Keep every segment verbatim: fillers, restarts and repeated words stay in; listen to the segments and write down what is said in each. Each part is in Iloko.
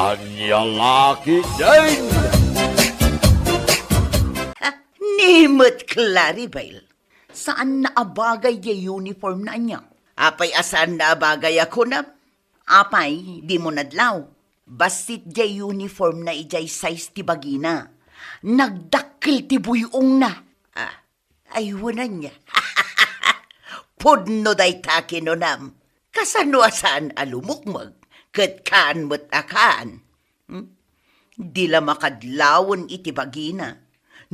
Ania la ketdin? Ha? Ni met Claribel. Saan na a bagay diay uniform na ania? Apay a saan na a bagay a kunam? Apay, dimo nadlaw? Bassit diay uniform na idiay size ti bagina. Nagdakkel ti buy-ongna. Ah, ay, wen ania. Pudno dayta kinunam. Kasano a saan a lumukmeg, ket kaan met a kaan? Hmm? Di la makadlawen iti bagina.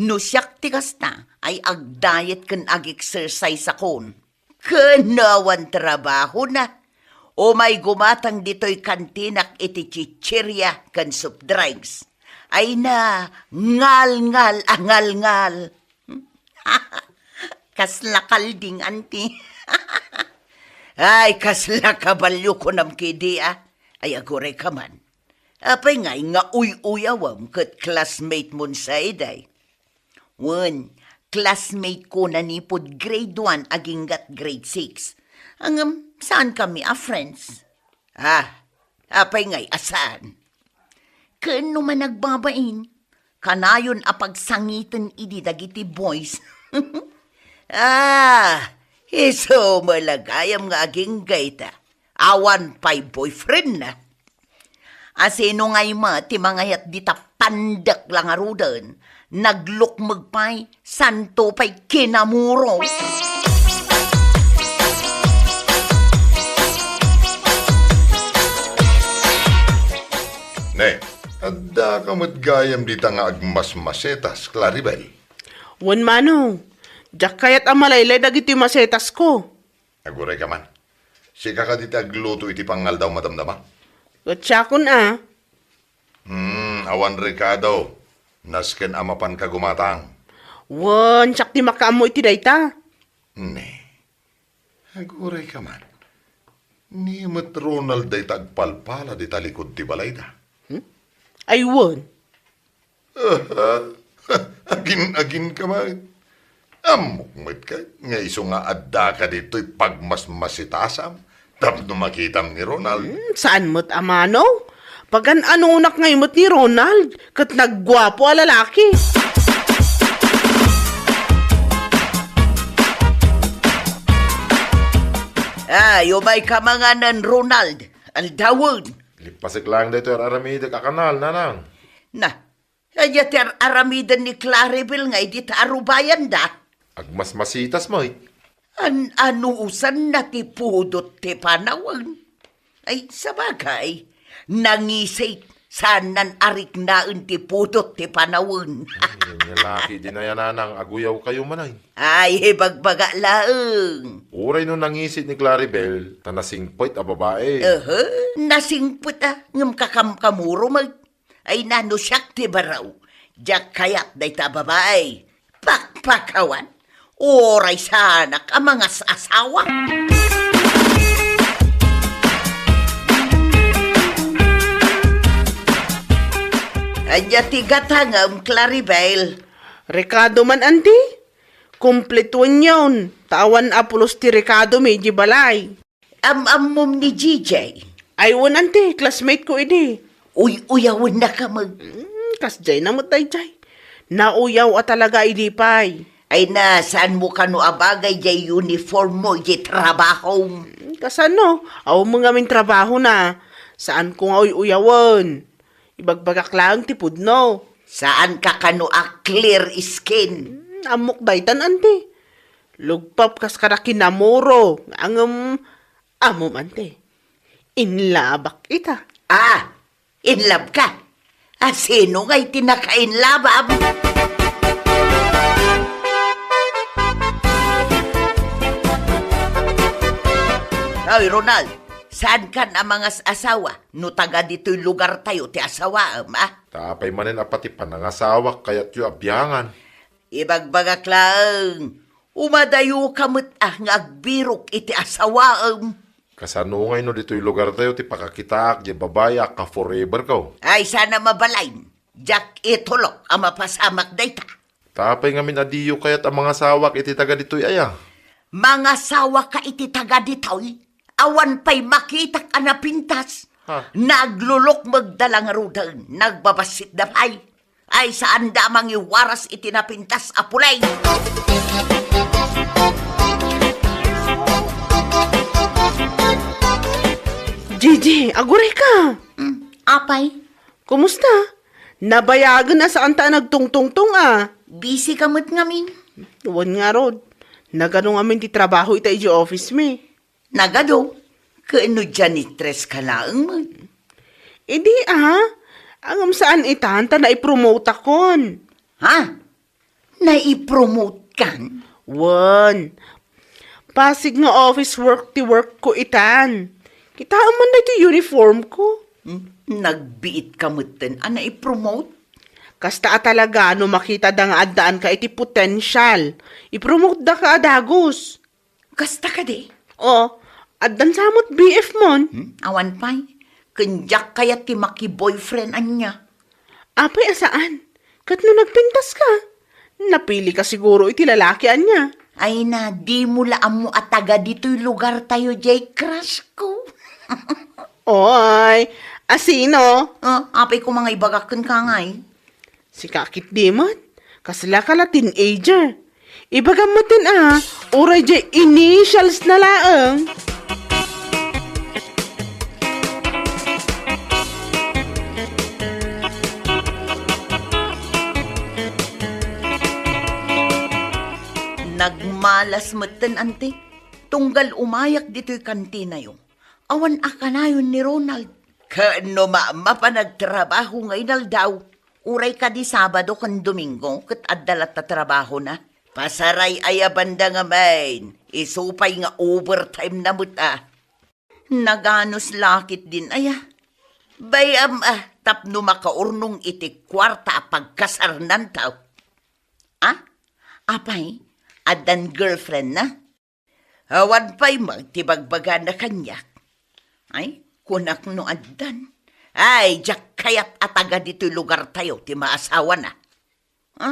No siak ti kasta, ay agdayet ken agexercise akon. Ken no awan trabahona, umay gumatang ditoy kantinak iti chicheria ken soft drinks. Ay na, ngalngal a ngalngal. Kasla kalding, anti. Ay, kasla kabalio kunam kidi, a. Ay, agurayka man. Apay ngay nga uy-uyawem ket classmate mon sa iday? Wen, classmate ko nanipud grade one aginggat grade six. Ngem, saan kami a friends? Ah, apay ngay a saan? Ken no managbabain, kanayon a pagsangiten idi dagiti boys. Ah, isu met la gayam nga agingga ita. Awan pay boyfriendna. A sino ngay met ti mangayat dita pandek la ngaruden? Naglukmeg pay, santo pay kinamuro. Ne, addaka met gayam dita nga agmasmasetas, Claribel? Wen, Manong. Diak kayat a malaylay dagiti masetasko. Agurayka man. Sika kadi ti agluto iti pangaldaw madamdama? Ket siakon a. Hmm, awan rekado. Nasken a mapanka gumatang. Wen, siak ti makaammo iti dayta. Ne. Agurayka man. Ni met Ronald dayta agpalpala dita likud ti balayda. Hmm? Ay, wen. Aha. Agin-aginka met. Ammok met kay, nga isu nga addaka ditoy pagmasmasitasam tapno makitam ni Ronald. Hmm, saan met a Manong? Pagan-anonak ngay met ni Ronald, ket nagguapo a lalaki. Ay, umayka manganen, Ronald. Aldawen. Lippasek laeng daytoy ar-aramidek a kanal, Nanang. Na, ania ti ar-aramiden ni Claribel nga idi ta arubayanda? Agmasmasitas met. An-anusanna ti pudot ti panawen? Ay, sabagay, nangisit, saannan a riknaen ti pudot ti panawen. Ay, ania la ketdin aya, Nanang, aguyawkayo manen. Ay, ibagbaga laeng. Uray no nangisit ni Claribel, ta nasingpet a babae. Aha, nasingpet a, ngem kakamkamuro met. Ay, nano siak ti baro. Diak kayat dayta a babae. Pakpakawan. Uray saanak a mangas-asawa. Ania ti gatangem, Claribel? Rekado man, anti. Kumpletuenyon, ta awan a pulos ti rekadomi idiay balay. Am-ammom ni J J? Ay, wen, anti, classmate ko idi. Uy-uyawennaka met. Hmm, kasdiay na met daydiay. Nauyaw a talaga idi pay. Ay na, saanmo kano a bagay diay uniform mo idiay trabahom? Hmm, kasano? Awan ngamin trabahona. Saanko nga uy-uyawen. Ibagbagak laeng ti pudno. Saanka kano a clear skin? Hmm, ammok daytan, anti. Lugpap kas kada kinamuro, ngem, ammom, anti. Inlabak ita. Ah, inlabka? A sino ngay ti nakainlabam? Ay, Ronald, saankan a mangas-asawa no taga ditoy lugartayo ti asawaem, a? Ta apay manen a pati panangasawak kayatyo a biangan? Ibagbagak laeng, umadayoka met a nga agbirok iti asawaem. Kasano ngay no ditoy lugartayo ti pakakitaak diay babai a ka-forever ko? Ay, saan a mabalin. Diak itulok a mapasamak dayta. Ta apay ngamin a diyo kayat a mangasawak iti taga ditoy aya? Mangasawaka iti taga ditoy? Awan pay makitak a napintas. Ah. Naglulukmegda la ngaruden, nagbabassitda pay. Ay, saanda a mangiwaras iti napintas a pulay. Gigi, aguray ka. Hmm, apay? Kumusta? Nabayagen a saanta a nagtungtungtong a. Busy ka met ngamin. Wen ngarud. Nagano ngamin ti trabaho ita idiay office mi? Nagadu, ket no janitress ka laeng met. Idi, ah, ngem saan itan ta naipromoteakon. Ha? Naipromotekan? Wen, pasig nga office work ti work ko itan. Kitaem man daytoy uniform ko. Hmm, nagbiit ka metten a naipromote? Kasta a talaga no makitana nga addaan ka iti potential. Ipromote da ka a dagus. Kasta kadi? O, addan sa met B F mon? Hmm? Awan pay. Ken diak kayat ti maki-boyfriend ania. Apay a saan? Ket no nagpintas ka, napili ka siguro iti lalaki ania. Ay na, dimo la ammo a taga ditoy lugar tayo, jay crush ko. Oy, asino? Ah, apay ko mangaibaga kenka ngay. Sika ketdi met, kasla ka la teenager. Ibagam metten a, uray jay initials na laeng. Nagmalas metten, anti, tunggal umayak ditoy kantinayo. Awan a kanayon ni Ronald. Ken no mapan agtrabaho nga inaldaw, uray kadi Sabado ken Domingo ket adda latta trabahona. Pasaray aya banda ngamin, isu pay nga overtime na met a. Naganus la ketdin aya. Bay-am a tapno makaurnong iti kuarta a pagkasarnantaw. Ah? Apay, addan girlfriend na? Awan pay met ti bagbagana kaniak. Ay, kunak no addan. Ay, diak kayat a taga ditoy lugartayo ti maasawana. Ha?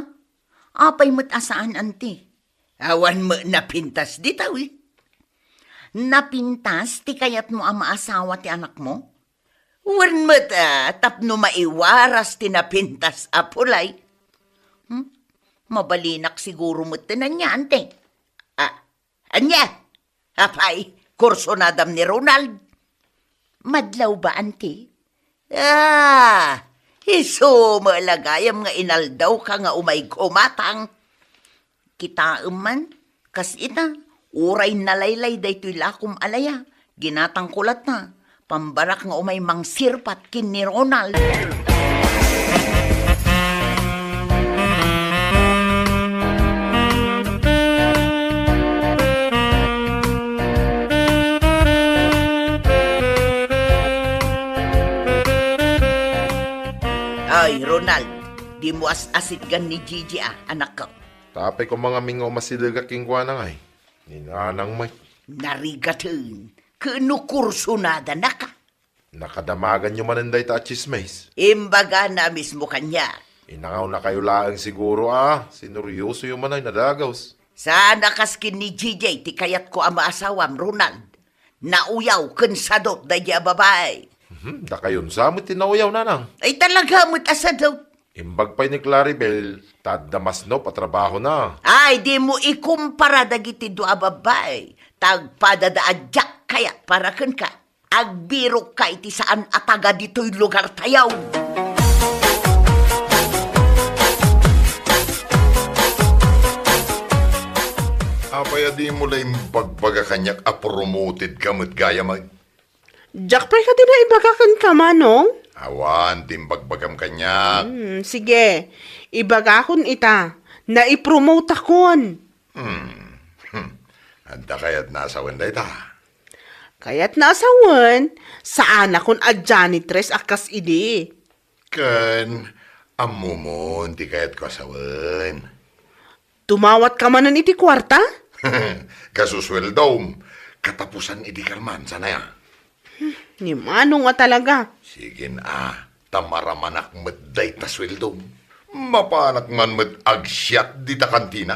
Apay met a saan, anti? Awan met napintas dita, wi. Napintas ti kayatmo a maasawa ti anakmo? Wen met, ah, tapno maiwaras ti napintas a pulay. Hmm? Mabalinak siguro met ti ania, anti? Ah, ania? Apay, kursunadam ni Ronald? Madlaw ba, anti? Ah, isu met la gayam nga inaldawka nga umay kumatang. Kitaem man, kas ita, uray nalaylay daytoy lakom a laya, ginatangko latta. Pambarak nga umay mangsirpat ken ni Ronald. Ay, Ronald, dimo as-asitgan ni Gigi a, anakko. Tapay ko mangamin nga umasidegak kenkuana ngay. Ni Nanang met. Narigaten, ken no kursunadana ka. Nakadamaganyo manen dayta a tsismis. Imbagana a mismo kaniak. Inangawnakayo laeng siguro a sineryosoyo man a nadagus. Saan a kas ken ni Gigi ti kayatko a maasawam, Ronald. Nauyaw ken sadut daydi a babai. Mhm, dakayon sa met ti nauyaw, Nanang. Ay, talaga met a sadut. Imbag pay ni Claribel, ta adda masnop a trabahona. Ay, dimo ikumpara dagiti dua a babbai. Ta agpadada a diak kayat para kenka. Agbirokka iti saan a taga ditoy lugartayo. Apay a dimo la imbagbaga kaniak a promoted ka met gayam a Diak pay kadi naibaga kenka, Manong? Awan ti imbagbagam kaniak. Hmm, sige. Ibagakon ita, naipromoteakon. Hmm. Hmm. Adda kayatna a sawen dayta? Kayatna a sawen, saanakon a janitress a kas idi. Ken, ammomon ti kayatko a sawen. Tumawatka manen iti kuarta? Kasusueldom, katapusan idi kalman, saan aya? Ni Manong a talaga. Sige a, ta maramanak met dayta sueldom. Mapanak man met agsiat dita kantina.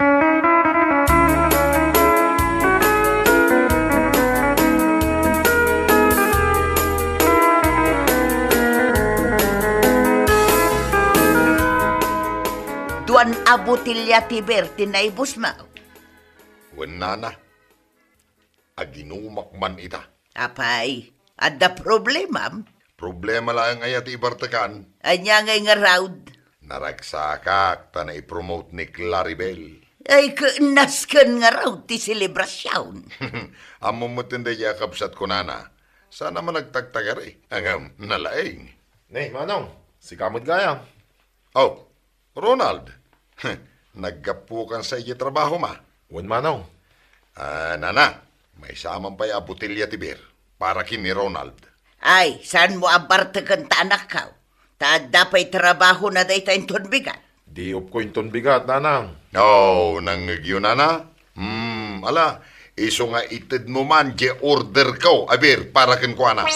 An a botelya ti beer ti naibusmo? Wen, nana. Aginumak man ita. Apay, adda problemam? Problema laeng aya ti ibartekan. Ania ngay ngarud? Naragsakak ta naipromote ni Claribel. Ay, keennas ken ngarud ti selebrasion. Ammom met daydiay a kabsatko, nana. Saan a managtagtagari. Ngem, nalaing. Ne, manong, sika met gayam. Oh, Ronald, naggapukan sa idiay trabahom a? Wen, manong. Ah, nana, maysa man pay a botelya ti beer para ken ni Ronald. Ay, saanmo a barteken ta anakko? Ta adda pay trabahona dayta inton bigat. Day off ko inton bigat, nanang. Oh, nangngegyo, nana? Hmm, ala, isu nga itedmo man diay orderko a beer para kenkuana.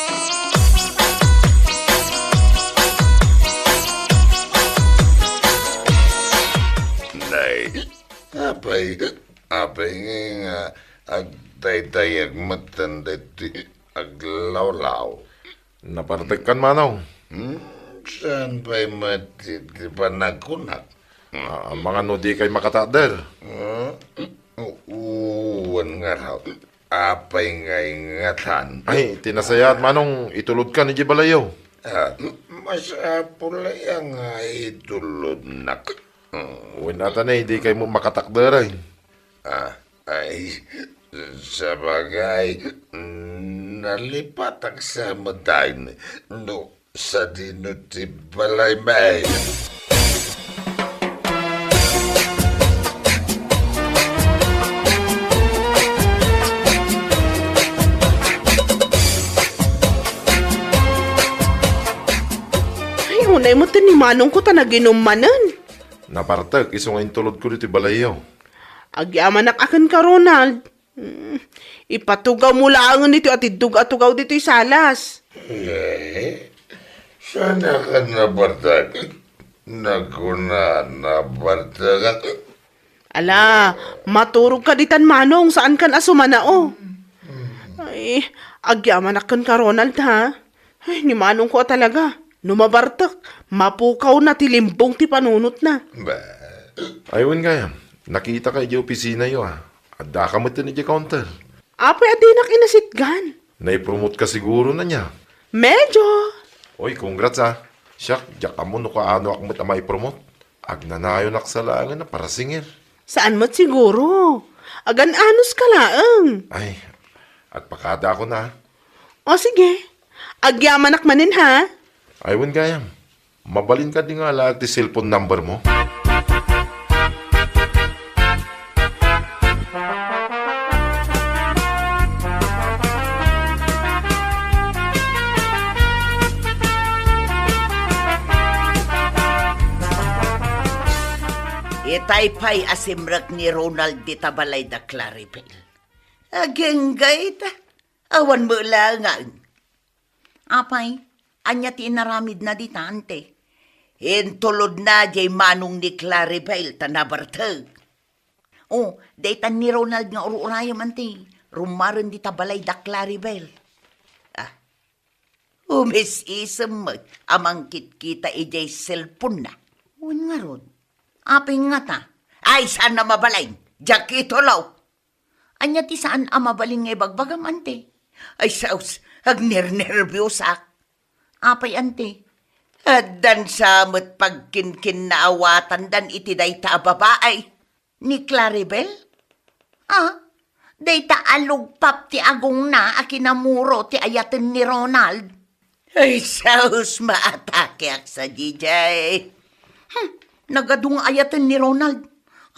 Nay, apay, apay ngay nga agtaydayag metten daytoy aglawlaw? Nabartekkan, manong. Hmm, saan pay met ti, ti panagkunak? Ah, amangan no dikay makatakder. Ah, wen ngarud. Apay ngay ngatan? Ay, ti nasayaat, manong, itulodkan idiay balayyo. Ah, masapul aya nga itulodnak. Hmm. Wen ata ne, dikay met makatakder ay. Ah, ay, sabagay, nalipatak sa metten no sadino ti balaymi. Ay, unay met ni manongko ta naginum manen. Nabartek, isu nga intulodko ditoy balayyo. Agyamanak a kenka, Ronald. Hmm, ipatugawmo laengen ditoy atiddog a tugaw ditoy salas. Eh, saan a kan nabartek? Nagkuna, nabartek. Ala, maturogka ditan, manong, saankan a sumanao. Ay, agyamanak kenka, Ronald, ha? Ay, ni manongko a talaga. No mabartek, mapukawna ti limbong ti panunotna. Ba? Ay, wen gayam, nakitaka idiay opisinayo, a. Addaka metten idiay counter. Apay a dinak inasitgan? Naipromote ka siguro, ania? Medyo. Oy, congrats, a. Siak, diak ammo no kaanoak met a maipromote. Agnanayonak sa laengen a para singer. Saan met siguro? Agan-anos ka laeng. Ay, agpakadaakon a. O sige, agyamanak manen, ha? Ay, wen gayam. Mabalin kadi nga alaek ti cellphone number mo? Itay pay a simrek ni Ronald dita balay da Claribel. Agingga ita, awan met laengen. Apay, ania ti inaramidna dita, ante? Intulodna diay manong ni Claribel ta nabartek. O, daytan ni Ronald nga ur-urayem, ante. Rummuaren dita balay da Claribel. Ah, umis-isem met a mangkitkita idiay cellphone-na. Wen ngarud, apay ngata? Ay, saan a mabalin? Diak itulo. Ania ti saan a mabalin nga ibagbagam, ante? Ay, sus, agnernerbiosak. Apay, ante? Addan sa met pagkinkinnaawatan iti dayta a babai. Ni Claribel? Ah, dayta a lugpap ti agongna a kinamuro ti ayaten ni Ronald. Ay, sus, maatakeak sadiay. Hmm, nagadu nga ayaten ni Ronald.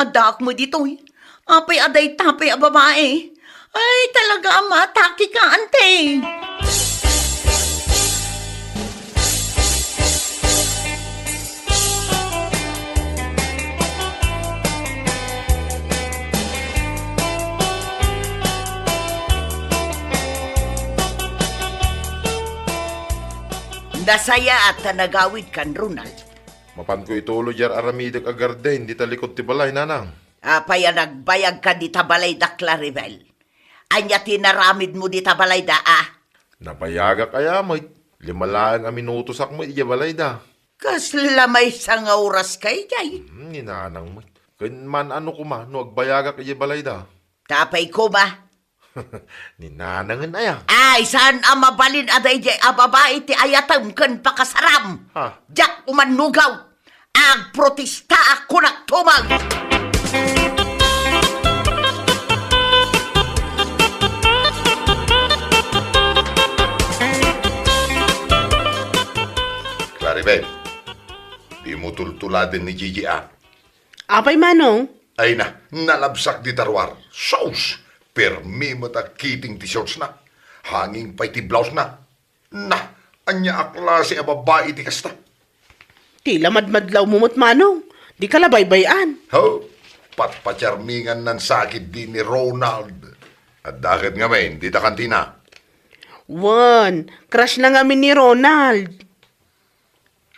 Addaak met ditoy. Apay a dayta pay a babai? Ay, talaga a maatake ka, ante. Nasayaat ta nagawidkan, Ronald. Mapanko ituloy diay aramidek a garden dita likud ti balay, nanang. Apay a nagbayagka dita balay da Claribel? Ania ti inaramidmo dita balayda, a? Nabayagak aya met. Lima laeng a minutosak met idiay balayda. Kasla maysa nga oras kay jay? Hmm, ni Nanang met. Ken man-ano koma no agbayagak idiay balayda? Tapay koma. Ni Nanangen aya? Ay, saan a mabalin a daydiay a babai ti ayatem ken pakasaram? Ha? Diak umannugaw. Agprotestaak, kunak tumang. Claribel, dimo tultuladen ni Gigi, a. Apay, Manong? Ay na, nalabsak dita ruar. Sus! Permi met a kiting ti shortsna. Hanging pay ti blousena. Na, ania a klase a babai ti kasta? Ti la madmadlawmo met, Manong. Dika la baybay-an. Ho, patpatiarmingan nansakit di ni Ronald. Adda ket ngamin dita kantina. Wen, crush na ngamin ni Ronald.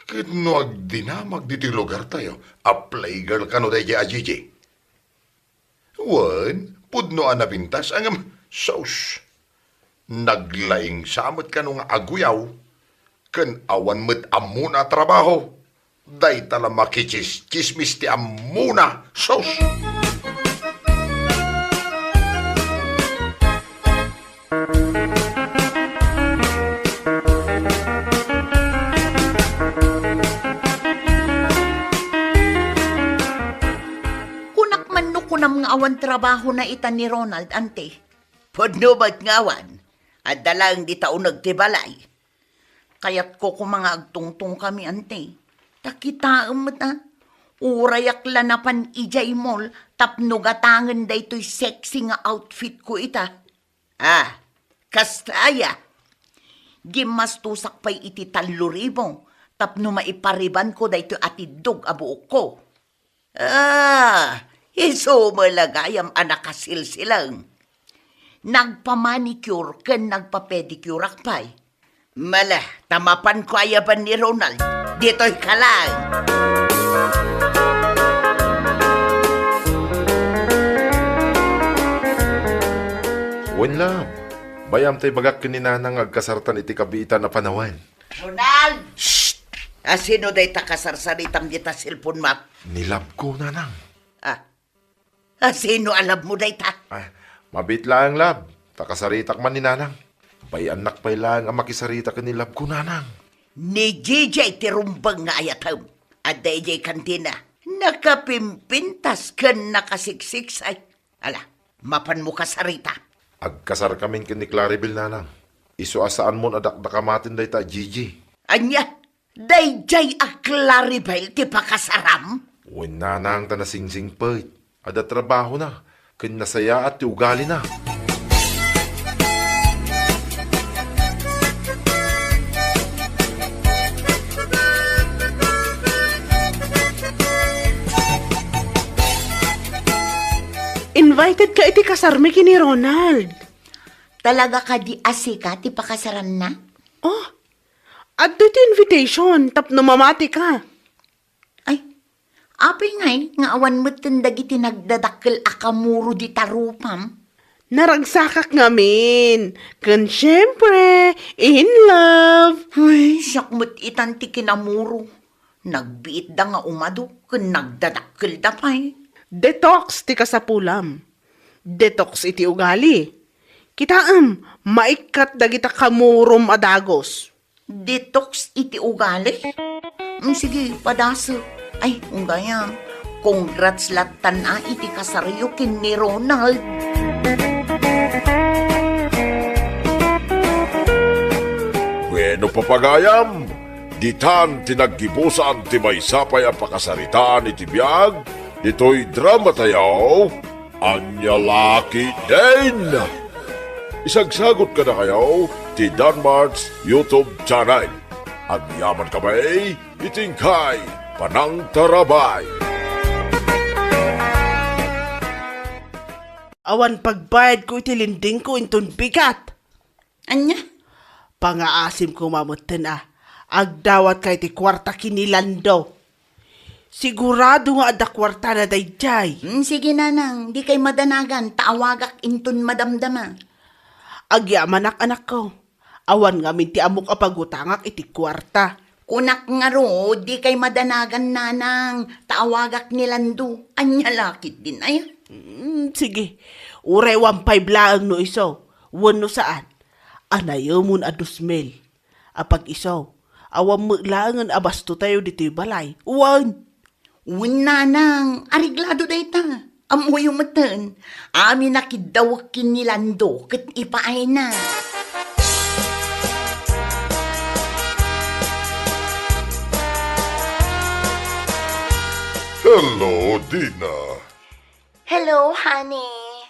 Ket no agdinamag ditoy lugartayo, a playgirl kano daydiay a Gigi? Wen, pudno a napintas, ngem, sus! Naglaing sa met kano nga aguyaw, ken awan met ammona a trabaho. Dayta la makichismis ti ammona, sus! Kunak man no kunam nga awan trabahona ita ni Ronald, anti? Pudno met nga awan. Adda laeng dita uneg ti balay. Kayatko koma nga agtungtongkami, anti. Ta kitaem met, a. Urayak la napan idiay mall tapno gatangen daytoy sexy nga outfitko ita. Ah, kasta aya. Gimmastosak pay iti tallo ribu tapno maiparibanko daytoy a tiddog a buokko. Ah, isu met la gayam a nakasilsilang. Nagpamanicure ken nagpapedicureak pay. Mala, ta mapanko ayaban ni Ronald. Ditoy ka lang. Wen, love. Bay-am ta ibagak ken ni Nanang nga agkasartan iti kabiitan a panawen. Ronald! Shh! Asino dayta kasarsaritam dita cellphone mo? Ni love ko, Nanang. Ah. Asino a love mo dayta? Ah, mabiit laeng, love. Ta kasaritak man ni Nanang. Bay-annak pay laeng a makisarita ken ni love ko, Nanang. Ni Gigi ti rumbeng nga ayatem. Adda idiay kantina. Nakapimpintas ken nakasiksiksay. Ala, mapanmo kasarita. Agkasarkamin ken ni Claribel, Nanang. Isu a saanmon a dakdakamaten dayta a Gigi. Ania? Daydiay a Claribel ti pakasaram? Wen, Nanang, ta nasingsingpet. Adda trabahona, ken nasayaat ti ugalina. Invited ka iti kasarmi ken ni Ronald. Talaga kadi a sika ti pakasaranna? Oh, adda ti invitation tapno mamati ka. Ay, apay ngay nga awan metten dagiti nagdadakkel a kamuro dita rupam? Naragsakak ngamin, ken siempre, in love. Ay, siak met itan ti kinamuro. Nagbiitda nga umado ken nagdadakkelda pay. Detox ti kasapulam. Detox iti ugali. Kitaem, maikkat dagita kamurom a dagus. Detox iti ugali? Mm, sige, padasek. Ay, unggayam. Congrats lattan a iti kasaryo ken ni Ronald. Bueno, papagayam, ditan ti naggibusan ti maysa pay a pakasaritaan iti biag ditoy dramatayo. Ania la ketdin? Isagsagot kadakayo ti Danmart's YouTube channel. Agyaman kami iti inkay panangtarabay. Awan pagbayadko iti lendingko inton bigat. Ania? Pangaasim koma metten a. Agdawatka iti kuarta ken ni Lando. Sigurado nga adda kuartana daydiay. Mm, sige, Nanang, dikay madanagan, ta awagak inton madamdama. Agyamanak, anakko. Awan ngamin ti ammok a pagutangak iti kuarta. Kunak ngarud, dikay madanagan, nanang, ta awagak ni Lando. Ania la ketdin aya? Mm, sige. Uray one five laeng no isu. Wenno saan. Anayemon a dos mil. Apag-isu, awan met laengen a bastotayo ditoy balay. Wen. Wen, nanang, areglado dayta. Ammoyo metten, amin a kiddawek ken ni Lando ket ipaayna. Hello, Dina. Hello, honey.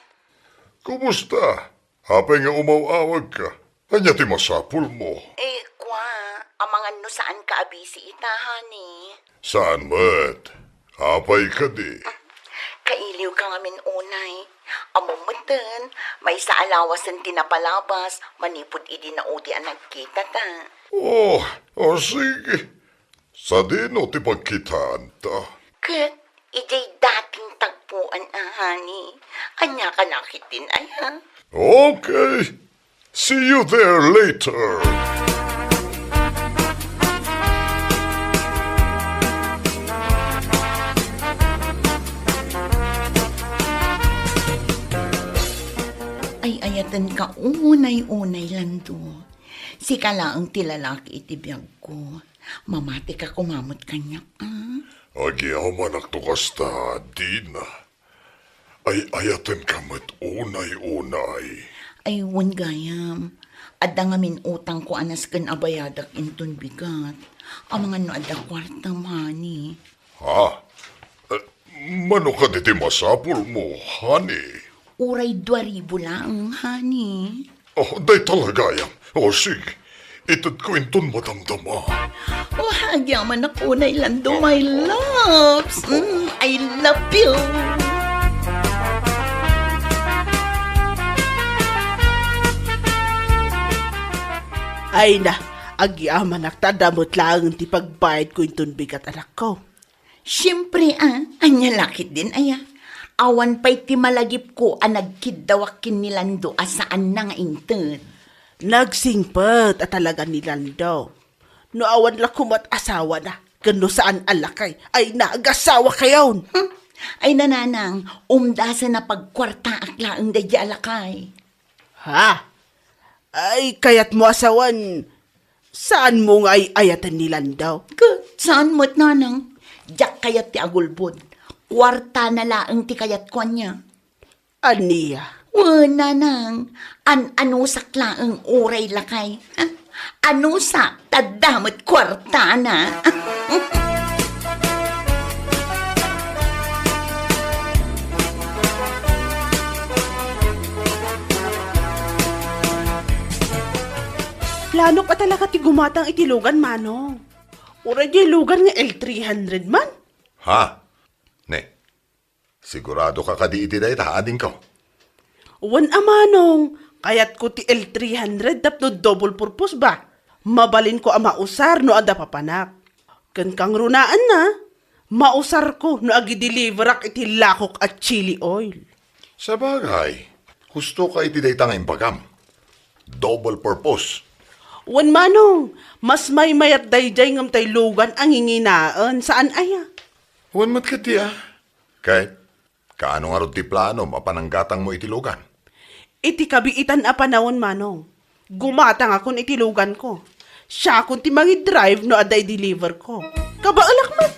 Kumusta? Apay nga umaw-awagka? Ania ti masapulmo? Eh, kwa, amangan no saanka a busy ita, honey. Saan met? Apay kadi? Kailiwka ngamin unay. Ammom metten, maysa a lawasen ti napalabas manipud idi naudi a nagkitata. Oh, oh, sige. Sadino ti pagkitaanta? Ket idiay dating tagpuan a, honey. Ania ka nakit din, aya? Okay. See you there later. Ay, ayaten ka unay-unay, Lando. Sika laeng ti lalaki iti biagko. Mamatika koma met kaniak, a? Agyamanak to kasta, Dina. Ay, ayaten ka met unay-unay. Ay, wen gayam. Adda ngamin utangko a nasken a bayadak inton bigat. Amangan no adda kuartam, honey. Ha? Eh, mano kadi ti masapulmo, honey? Uray dua ribu laeng, honey. Oh, dayta la gayam. Oh, sige. Itedko inton madamdama. Oh, agyamanak unay, Lando, my loves. Mm, I love you. Ay na, agyamanak ta adda met laeng ti pagbayadko inton bigat, anakko. Siempre, a, ania la ketdin aya? Awan pay ti malagipko a nagkiddawak ken ni Lando a saanna nga inted. Nagsingpet a talaga ni Lando. No awan la koma ti asawana, ken no saan a lakay, ay na, agasawakayon. Hmm. Ay, nanang, umdasen a pagkuartaak laeng daydiay a lakay. Ha? Ay, kayatmo a sawen, saanmo nga ay-ayaten ni Lando? Ket saan met, nanang. Diak kayat ti agulbod. Kuartana laeng ti kayatko, ania. Ania? Wen, nanang. An-anusak laeng uray lakay. Ha? Anusak, ta adda met kuartana. Planok a talaga ti gumatang iti lugan, Manong. Uray diay lugan nga L three hundred man. Ha? Ne, siguradoka kadi iti dayta, adingko? Wen a, Manong, kayatko ti L three hundred tapno double purpose ba. Mabalinko a mausar no adda papanak. Ken kangrunaanna, mausarko no agideliverak iti lakok a chili oil. Sabagay, hustoka iti dayta nga imbagam. Double purpose. Wen, Manong, mas maymayat daydiay ngem tay lugan a nginginaen, saan aya? Wen met ketdi, a. Ket, kaano ngarud ti planom a pananggatangmo iti lugan? Iti kabiitan a panawen, Manong, gumatangakon iti luganko. Siakon ti mangidrive no adda i-deliver ko. Kabaelak met!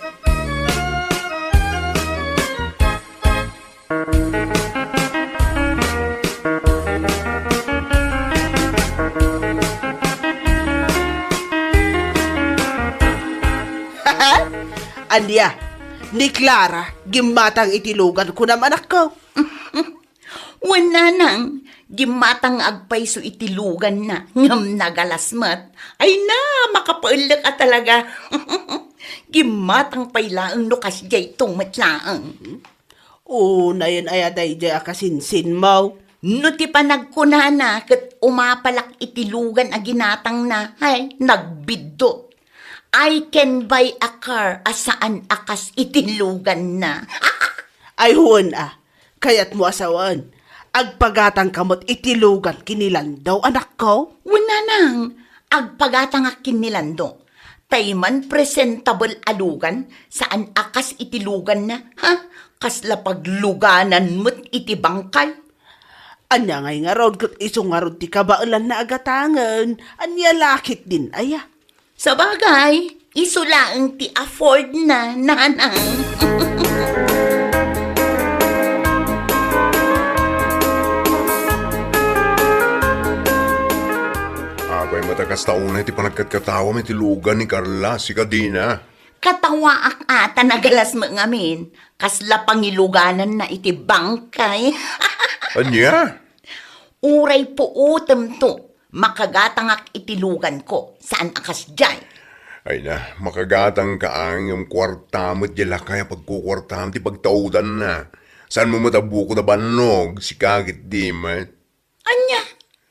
Ania, ni Clara, gimmatang iti lugan, kunam, anakko? Wen, nanang, gimmatang nga agpayso iti luganna, ngem nagalas met. Ay na, makapaellek a talaga. Gimmatang pay laeng no kasdiay to met laeng. Unayen aya daydiay a kasinsinmo? No ti panagkunana ket umapalak iti lugan a ginatangna, ay, nagbiddut. I can buy a car a saan a kas iti luganna. Ay, wen a, kayatmo a sawen, agpagatangka met iti lugan ken ni Lando, anakko? Wen, nanang, agpagatangak ken ni Lando. Tay man presentable a lugan, saan a kas iti luganna, ha? Kasla pagluganan met iti bangkay. Ania ngay ngarud ket isu ngarud ti kabaelanna a gatangen? Ania la ketdin aya? Sabagay, isu laeng ti afford na, nanang. Apay met a kasta unay ti panagkatkatawam iti lugan ni Carla, sika dina? Katawaak a ta nagalas met ngamin, kasla pangilugananna iti bangkay. Ania? Uray puotemto, makagatangak iti luganko, saan a kasdiay. Ay na, makagatangka ngem kuarta met diay lakay a pagkukuartam ti pagtaudanna. Saanmo met a bukod a bannog, sika ket di met. Ania?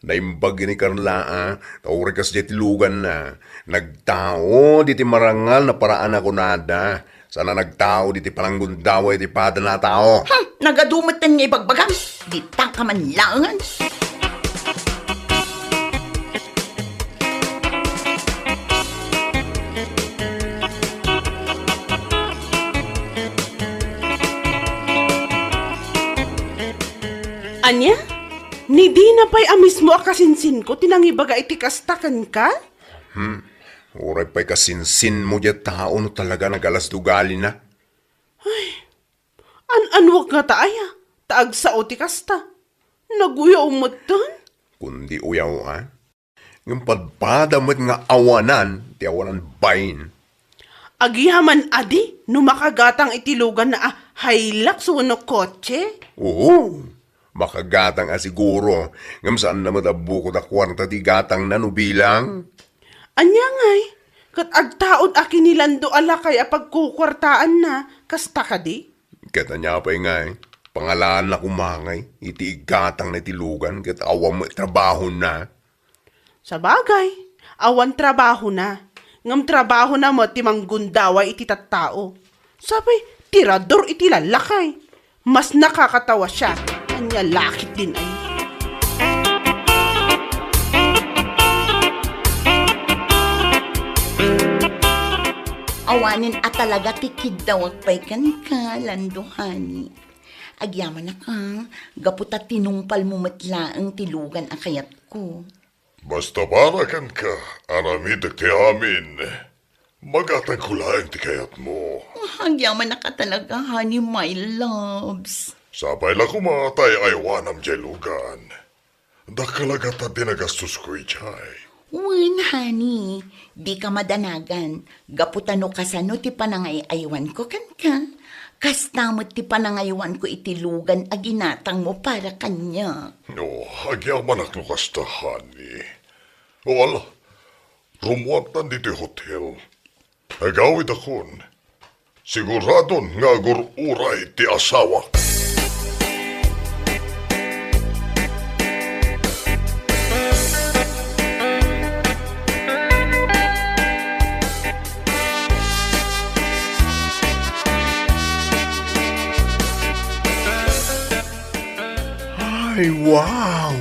Naimbag ni Carla, a, ta uray kasdiay ti luganna. Nagtaud iti marangal a paraan a kunada. Saan a nagtaud iti pananggundaway iti padana a tao. Hmm, nagadu metten nga ibagbagam. Dita ka man laengen. Ania? Ni dina pay a mismo a kasinsinko ti nangibaga iti kasta kenka? Hmm. Uray pay kasinsinmo diay tao no talaga nagalas ti ugalina. Ay, an-anuak ngata aya ta agsao ti kasta? Naguyaw metten? Kundi uyaw, a? Ngem padpada met nga awanan ti awanan bain. Agyaman a di no makagatang iti luganna a Hilux wenno kotse? Oo, makagatang a siguro, ngem saanna met a bukod a kuarta ti gatangna no bilang. Ania ngay? Ket agtaud a ken ni Lando a lakay a pagkukuartaanna, kasta kadi? Ket ania pay ngay? Pangalaan na koma ngay iti igatangna iti lugan ket awan met trabahona. Sabagay, awan trabahona, ngem trabahona met ti manggundaway iti tattao. Sapay, tirador iti lallakay. Mas nakakatawa siya. Ania la ketdin ay. Awanen a talaga ti kiddawak pay kenka, Lando, honey. Agyamanak a, gapu ta tinungpalmo met laeng ti lugan a kayatko. Basta para kenka, aramidek ti amin. Magatangko laeng ti kayatmo. Ah, agyamanak a talaga, honey, my loves. Sapay la koma ta ay-aywanam diay lugan. Dakkel a gatad ti nagastosko idiay. Wen, honey, dika madanagan. Gapu ta no kasano ti panangay-aywanko kenka, kasta met ti panangaywanko iti lugan a ginatangmo para kaniak. No, agyamanak no kasta, honey. O ala, rummuartan ditoy hotel. Agawidakon. Siguradon nga agur-uray ti asawak. Ay, wow!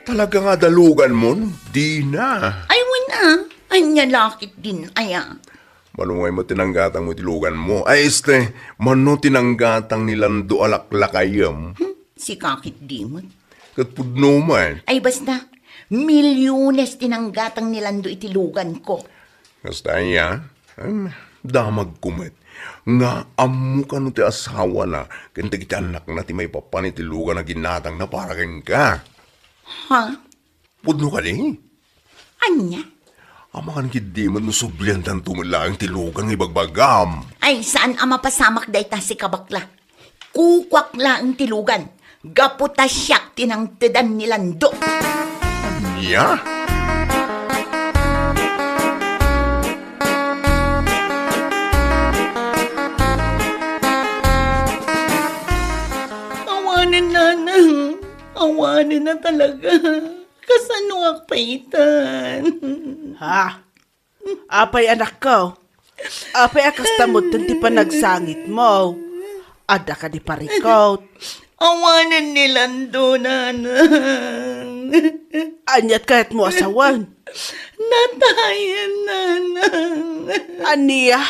Talaga nga adda luganmon, Dina. Ay, wen a. Ania la ketdin aya? Mano ngay met ti nanggatangmo iti luganmo? Ay, este, mano ti nanggatang ni Lando a laklakayem? Hmm, sika ketdi met. Ket pudno met. Ay, basta, milyones ti nanggatang ni Lando iti luganko. Kasta aya, em, damagko met nga ammo kano ti asawana ken dagiti annakna ti maipapan iti lugan a ginatangna para kenka. Ha? Pudno kadi? Ania? Amangan ketdi met no subliantanto met laeng ti lugan nga ibagbagam. Ay, saan a mapasamak dayta, sika bakla. Kukuak laeng ti lugan. Gapu ta siak ti nangtedan ni Lando. Ania? Awanen, nanang. Awanen a talaga. Kasanoak pay itan? Ha? Apay, anakko? Apay a kasta metten ti panagsangitmo? Adda kadi parikut? Awanen ni Lando, nanang. Aniat kayatmo a sawen? Natayen, nanang. Ania?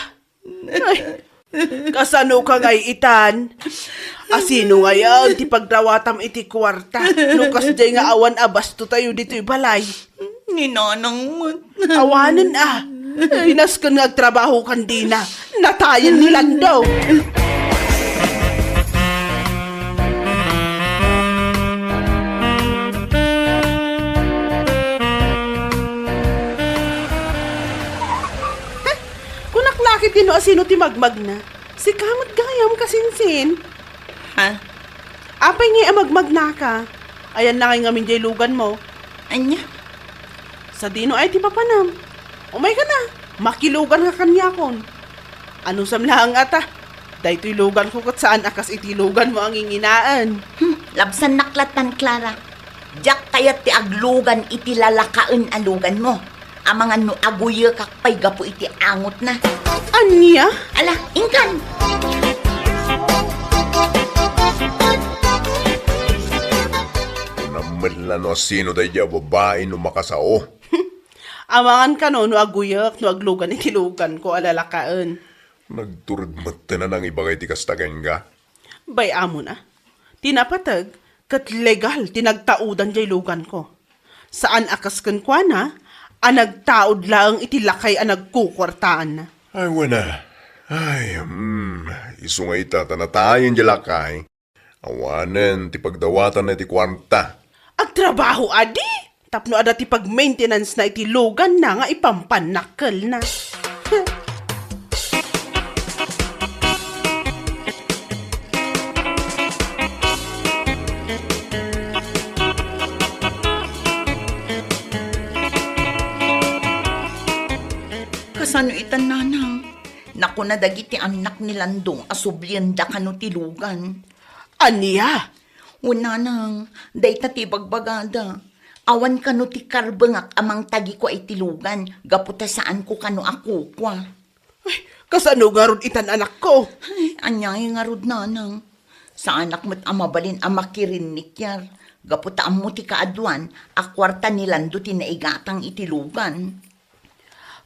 Ay, kasano ka ngay itan? Asino ngayen ti pagdawatam iti kuarta no kasdiay nga awan a bastotayo ditoy balay? Ni nanang met. Awanen a. Ay, nasken nga agtrabaho kan dina. Natayen ni Lando. Kunak la ketdi no asino ti magmagna. Sika met gayam, kasinsin. Ha? Apay ngay a magmagnaka? Ayan na ngay ngamin jay luganmo. Ania? Sadino ay ti papanam? Umayka na, makilugan ka kaniakon. Anusam laeng a ta, daytoy luganko ket saan a kas iti luganmo a nginginaen. Hmm, labsannak lattan, Clara. Diak kayat ti aglugan iti lalakaen a luganmo. Amangan no aguyekak pay gapu iti angotna. Ania? Ala, inkan! Kunam met la no asino daydiay a babai no makasao. Amangan kano no aguyek no aglugan iti luganko a lalakaen. Nagtured metten a nangibaga iti kasta kenka. Bay-amon a. Ti napateg, ket legal ti nagtaudan jay luganko. Saan a kas kenkuana a nagtaud laeng iti lakay a nagkukuartaanna. Ay, wen a. Ay, mm, isu nga ita ta natayen jay lakay. Awanen ti pagdawatanna iti kuarta. Agtrabaho adi tapno adda ti pag-maintenance-na iti luganna nga ipampannakkelna. Kasano itan, nanang? Nakuna dagiti annak ni Lando a sublienda kano ti lugan. Ania? Wen, nanang, dayta ti ibagbagada. Awan kano ti karbengak a mangtagikua iti lugan, gapu ta saanko kano a kukua. Ay, kasano ngarud itan, anakko? Ay, ania ngarud, nanang? Saanak met a mabalin a makirinnikiar, gapu ta ammo ti kaaduan a kuarta ni Lando ti naigatang iti lugan.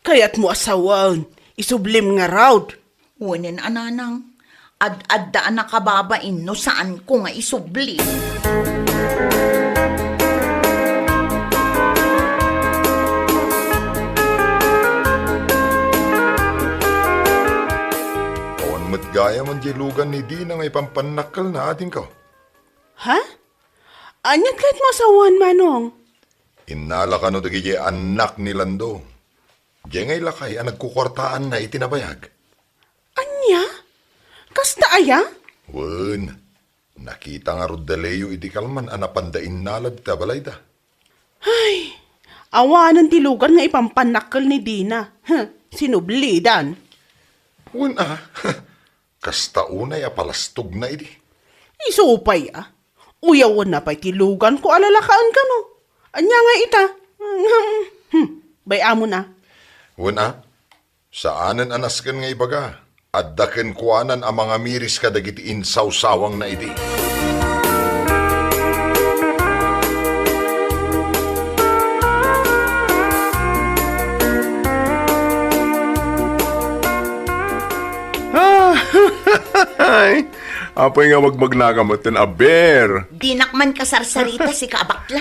Kayatmo a sawen, isublim ngarud. Wen a, nanang, ad-adda a nakababain no saanko nga isubli. Awan met gayam diay lugan ni Dina nga ipampannakkelna, adingko. Ha? Aniat kayatmo a sawen, manong? Innala kano dagiti annak ni Lando. Diay ngay lakay a nagkukuartaanna iti nabayag. Ania? Kasta aya? Wen, nakita ngarud da Leo iti kalman a napanda innala dita balayda. Ay, awanen ti lugan nga ipampannakkel ni Dina. Huh, sinublidan. Wen a, kasta unay a palastogna idi. Isu pay a, uyawenna pay ti luganko a lalakaen kano. Ania nga ita? Hmm, bay-amon a. Wen a, saanen a nasken nga ibaga, adda kenkuanan a mangamiris kadagiti insawsawangna idi. Ay, apay nga magmagnaka metten, aber? Dinak man kasarsarita, sika a bakla.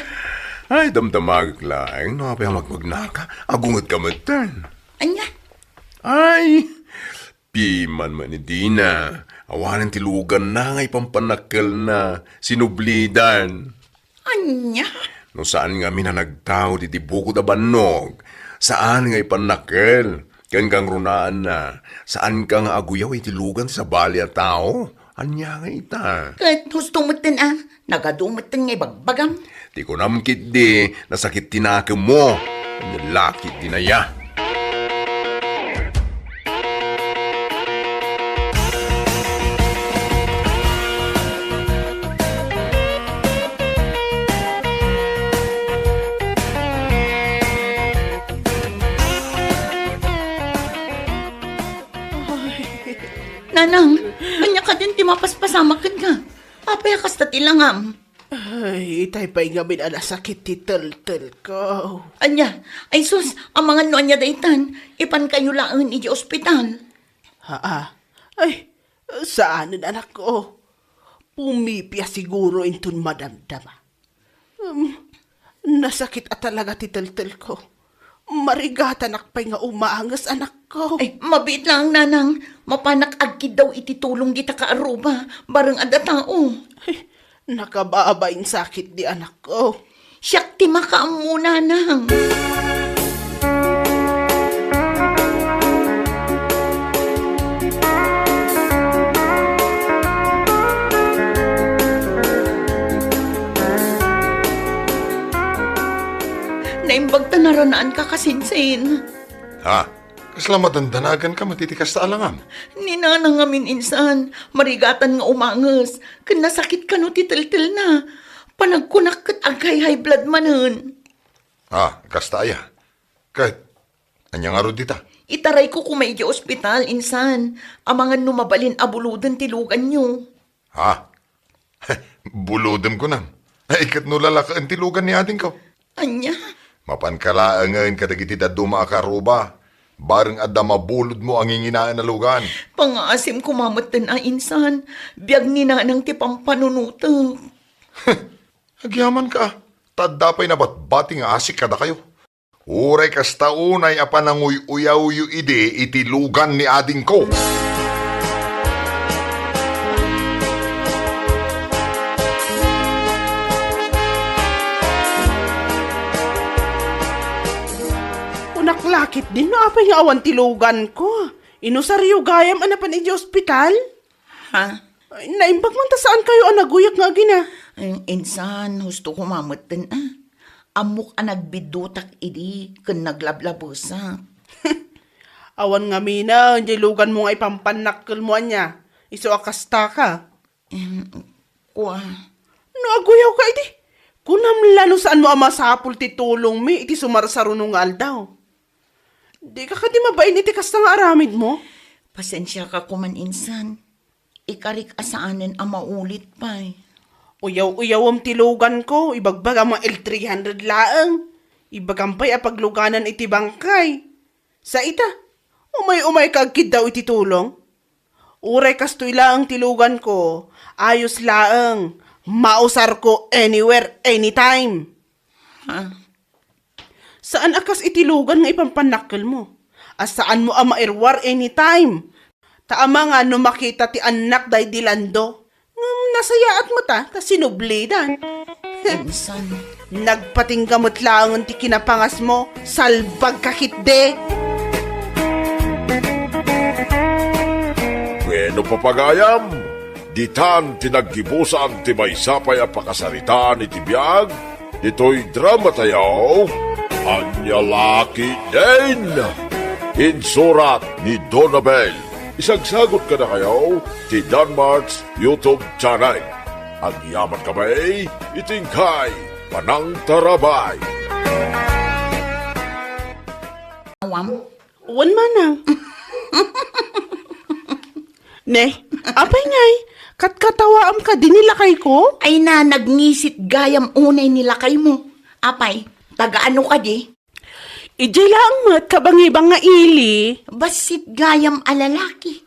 Ay, damdamagek laeng no apay nga magmagnaka. Agunget ka metten. Ania? Ay, piman man ni Dina. Awanen ti luganna nga ipampannakkelna. Sinublidan. Ania? No saan ngamin a nagtaud iti bukod a bannog, saan nga ipannakkel. Ken kangrunaanna, saanka nga aguyaw iti lugan ti sabali a tao. Ania nga ita? Ket husto metten a, nagadu metten nga ibagbagam. Ti kunam ketdi, nasakit ti nakemmo. Ania la ketdi aya? Nanang, ania kadin ti mapaspasamak kenka? Apay a kasta ti langam? Ay, itay pay ngamin a nasakit ti teltelko. Ania? Ay sus, amangan no ania daytan. Ipankayo laeng idiay ospital. Haa. Ay, saanen, anakko. Pumipia siguro inton madamdama. Um, nasakit a talaga ti teltelko. Marigatanak pay nga umanges, anakko. Ay, mabiit laeng, nanang. Mapanak agkiddaw iti tulong dita kaarruba, bareng adda tao. Ay, nakababain sakit di anakko. Siak ti makaammo, nanang. Naimbag ta naranaanka, kasinsin. Ha? Kasla madandanaganka met iti kasta a langam? Ni nanang ngamin insan, marigatan nga umanges, ken nasakit kano ti teltelna. Panagkunak ket ag-high blood manen. Ah, kasta aya? Ket, ania ngarud dita? Itarayko koma idiay ospital, insan. Amangan no mabalin a buloden ti luganyo. Ha? Bulodem kunam? Ay, ket no lalakaen ti lugan ni adingko? Ania? Mapanka laengen kadagiti dadduma a kaarruba, bareng adda mabulodmo a nginginaen a lugan. Pangngaasim koma metten a insan, biag ni nanang ti pampanunotek. Agyamanka, ta adda pay nabatbati nga asik kadakayo. Uray kasta, unay a pananguy-uyawyo idi iti lugan ni adingko. Kunak la ketdin no apay nga awan ti luganko. Inusaryo gayam a napan idiay ospital? Ha? Ay, naimbag man ta saankayo a naguyak nga agina. Ay, insan, husto koma metten a. Ammok a nagbiddutak idi ken naglablabesak. Awan ngaminen diay luganmo nga ipampannakkelmo, ania? Isu a kastaka. Em, kua. No aguyawka idi, kunam la no saanmo a masapul ti tulongmi iti sumarsaruno nga aldaw. Dika kadi mabain iti kasta nga aramidmo? Pasensiaka koman insan. Ikarik a saanen a maulit pay. Uyaw-uyawem ti luganko, ibagbagam nga L three hundred laeng. Ibagam pay a pagluganan iti bangkay. Sa ita, umay-umayka agkiddaw iti tulong. Uray kastoy laeng ti luganko, ayos laeng, mausarko anywhere, anytime. Ha? Saan a kas iti lugan nga ipampannakkelmo. A saanmo a mairwar anytime. Ta amangan no makita ti annak daydi Lando. Ngem nasayaat met a ta sinublidan. Insan. Nagpatingga met laengen ti kinapangasmo, salbagka ketdi. Wenno, papagayam, ditan ti naggibusan ti maysa pay a pakasaritaan iti biag ditoy dramatayo, Ania La Ketdin. Insurat ni Donabel. Isagsagut kadakayo ti Danmart's YouTube channel. Agyaman kami iti inkay panangtarabay. Awam? Wen, manang. Ne, apay ngay, katkatawaam kadi ni lakayko? Ay na, nagngisit gayam unay ni lakaymo. Apay, taga ano kadi? Idiay laeng met kabangibang nga ili. Bassit gayam a lalaki.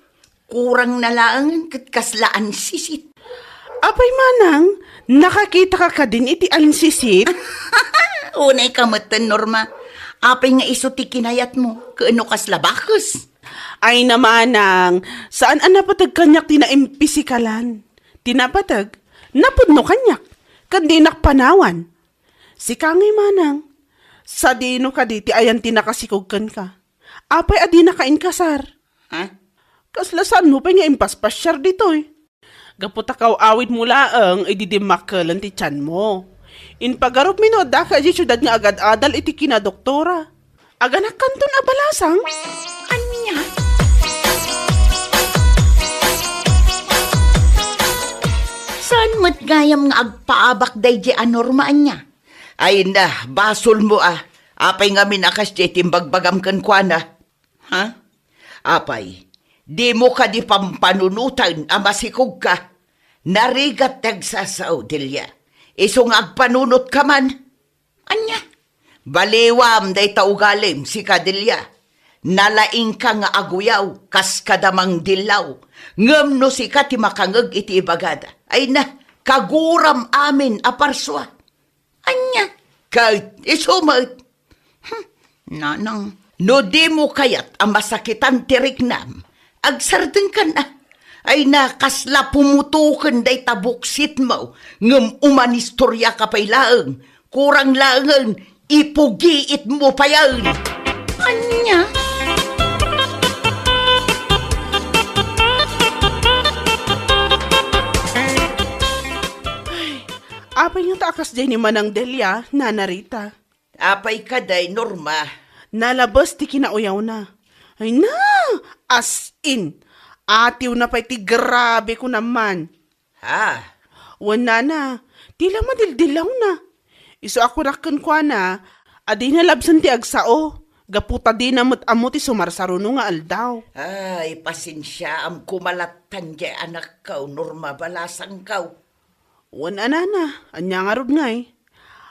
Kurang na laengen ket kasla ansisit. Apay manang, nakakitaka kadin iti ansisit? Unay ka metten, Norma. Apay nga isu ti kinayatmo, ken no kasla bakes? Ay na manang, saan a napateg kaniak ti naimpisikalan. Ti napateg, napudno kaniak, ken dinak panawan. Sika ngay manang, sadino kadi ti ayan ti nakasikog kenka? Apay a dinaka inkasar? Ha? Kasla saanmo pay nga impaspasiar ditoy? Gapu ta kaw-awidmo laeng idi dimmakkelen ti tianmo. Impagarupmi no addaka idiay siudad nga agad-adal iti kinadoktora. Aganakkanton a balasang? Ania? Saan met gayam nga agpaabak daydiay a Norma, ania? Ay na, basolmo a. Apay ngamin a kasdiay ti imbagbagam kenkuana? Ha? Apay, dimo kadi pampanunoten a masikogka? Narigat ti agsasao, Delia. Isu nga agpanunotka man. Ania? Baliwam dayta ugalim, sika Delia. Nalaingka nga aguyaw, kas kada mangdillaw. Ngem no sika ti makangeg iti ibagada, ay na, kaguram amin a parsua. Ania? Ket isu met. Hmm, nanang, no dimo kayat a masakitan ti riknam, agsardengkan a. Ay na, kasla pumutoken dayta buksitmo, ngem umanistoriaka pay laeng. Kurang laengen, ipugiitmo payen. Ania? Apay ngata a kasdiay ni Manang Delia, Nana Rita? Apay kadi, Norma? Nalabes ti kinauyawna. Ay na! As in, atiwna pay ti grabe ko naman. Ha? Wen, Nana, ti la madildillawna. Isu a kunak kenkuana a dina labsen ti agsao, gapu ta dina met ammo ti sumarsaruno nga aldaw. Ay, pasensiaam koma lattan diay anakko, Norma, balasangko. Wen a, Nana, ania ngarud ngay?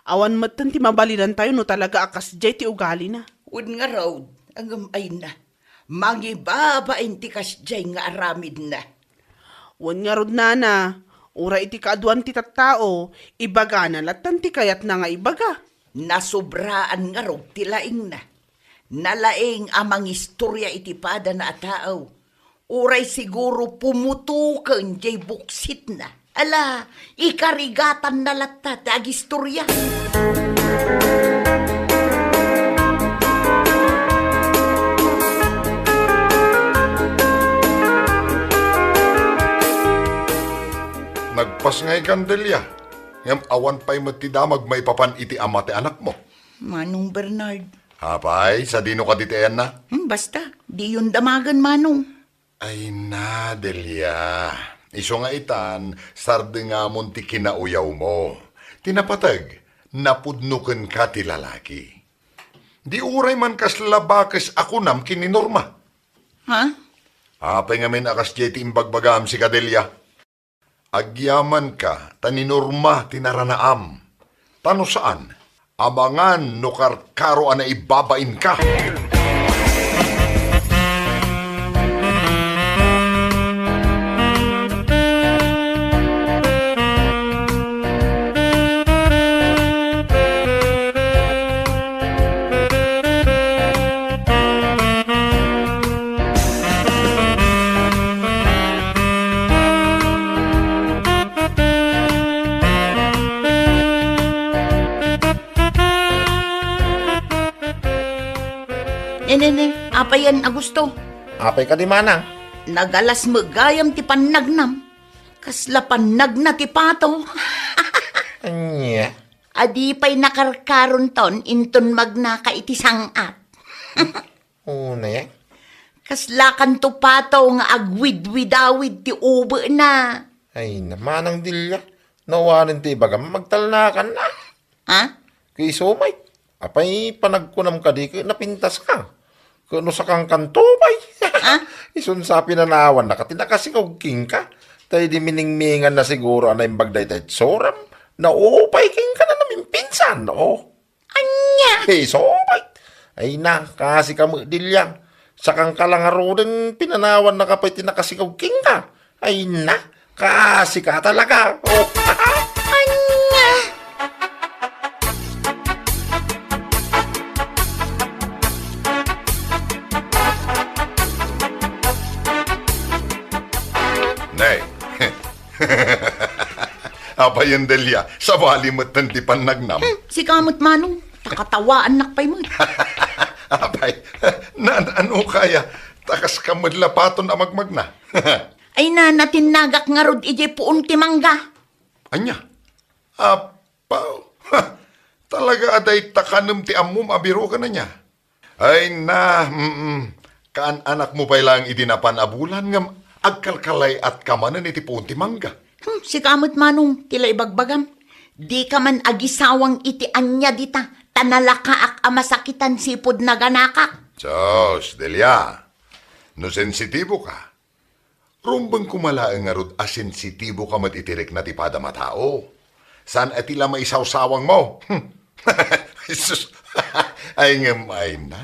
Awan metten ti mabalinantayo no talaga a kasdiay ti ugalina. Wen ngarud, ngem ay na, mangibabain ti kasdiay nga aramidna. Wen ngarud, Nana, uray iti kaaduan ti tattao, ibagana lattan ti kayatna nga ibaga. Nasobraan ngarud ti laingna. Nalaing a mangistoria iti padana a tao. Uray siguro pumutoken diay buksitna. Ala, ikarigatanna latta ti agistoria. Nagpasngaykan, Delia, ngem awan pay met ti damag maipapan iti ama ti anakmo. Manong Bernard. Apay, sadino kadi ti ayanna? Hmm, basta, diyon damagen, Manong. Ay na, Delia. Isu nga itan, sardengamon ti kinauyawmo. Ti napateg, napudno kenka ti lalaki. Di uray man kasla bakes a kunam ken ni Norma. Ha? Apay ngamin a kasdiay ti imbagbagam, sika Delia? Agyamanka ta ni Norma ti naranaam. Ta no saan, amangan no karkaro a naibabainka. Ne, ne, ne, apayen a gusto? Apay kadi, manang? Nagalas met gayam ti pannagnam. Kasla pannagna ti pato. Ania? Adi pay nakarkaronton inton magnaka iti sang-at. Unay, eh? Kaslakanto pato nga agwidwidawid ti ubena. Ay, na, manang Delia, no awanen ti ibagam, magtalnakan na. Ha? Ket isu met, apay panagkunam kadi ket napintaska? Ket no sakangkanto pay. Ha? Isun sa pinanawannaka ti nakasikaw kenka. Ta idi miningminganna siguro a naimbag dayta itsuram, naupay kenka na namimpinsan, o. Ania? Isu met. Ay na, kasika met, Delia. Sakangka la ngaruden, pinanawannaka pay ti nakasikaw kenka. Ay na, kasika talaga. O. Ania? Nay. Apayen, Delia, sabali metten ti pannagnam. Hmm, sika met, Manong, ta katawaannak pay met. Apay, na, ano kaya? Ta kaska met la paton a magmagna. Ay na, natinnagak ngarud idiay puon ti mangga. Ania? Apaw. Ha, talaga a dayta kanem ti ammom a biro ken ania? Ay na, mm, kaan-anakmo pay laeng idi napan a bulan ngem agkalkalay-atka manen iti puon ti mangga. Hmm, sika met, Manong, ti la ibagbagam. Dika man agisawang iti ania dita, ta nalakaak a masakitan sipud naganakak. Sus, Delia, no sensitibo ka, rumbeng koma laeng ngarud a sensitibo ka met iti rikna ti padam a tao. Saan a ti la maisawsawangmo? Jesus. Ay ngem, ay na.